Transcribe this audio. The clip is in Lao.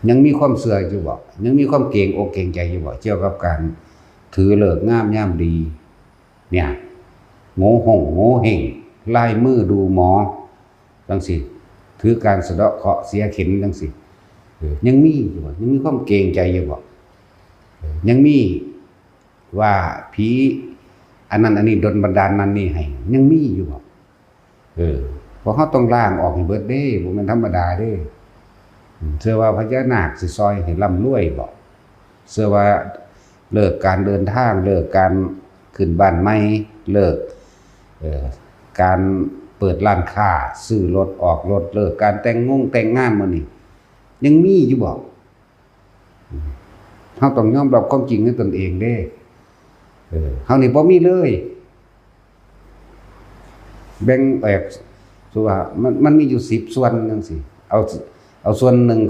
ຍັງມີຄວາມເຊື່ອຢູ່ບໍ່? ຍັງມີຄວາມເກງອົກເກງໃຈຢູ່ບໍ່? ກ່ຽວກັບການຖືເລີກງາມຍາມດີ ເນ່ຍ ໂງຫົ່ງໂງເຫັງ ລາຍມືດູໝໍ ຈັ່ງຊີ້ ຖືການສະເດາະເຄາະເສຍເຂັນ ຈັ່ງຊີ້ ເອີ ຍັງມີຢູ່ບໍ່? ຍັງມີຄວາມເກງໃຈຢູ່ບໍ່? ເອີ ຍັງມີວ່າຜີອັນນັ້ນອັນນີ້ດົນບັນດານນັ້ນນີ້ໃຫ້ ຍັງມີຢູ່ບໍ່? ເອີ ພວກເຮົາຕ້ອງລ້າງອອກໃຫ້ເບິດເດ້ ບໍ່ແມ່ນທຳມະດາເດ້. ເຊື່ອວ່າພະຍານາກຊິຊ່ອຍໃຫ້ລ່ຳລວຍບໍ? ເຊື່ອວ່າເລີກການເດີນທາງ ເລີກການຂຶ້ນບ້ານໃໝ່ ເລີກ ເອີ ການເປີດຮ້ານຄ້າ ຊື້ລົດອອກລົດ ເລີກການແຕ່ງງົງແຕ່ງງານ ມື້ນີ້ຍັງມີຢູ່ບໍ? ເຮົາຕ້ອງຍອມຮັບຄວາມຈິງໃນຕົນເອງເດ້. ເອີ ເຮົານີ້ບໍ່ມີເລີຍ. ແບ່ງອອກ ສົມມຸດວ່າມັນ ມັນມີຢູ່ສິບສ່ວນຈັ່ງຊີ້ ເອົາ ເອົາສ່ວນໜຶ່ງ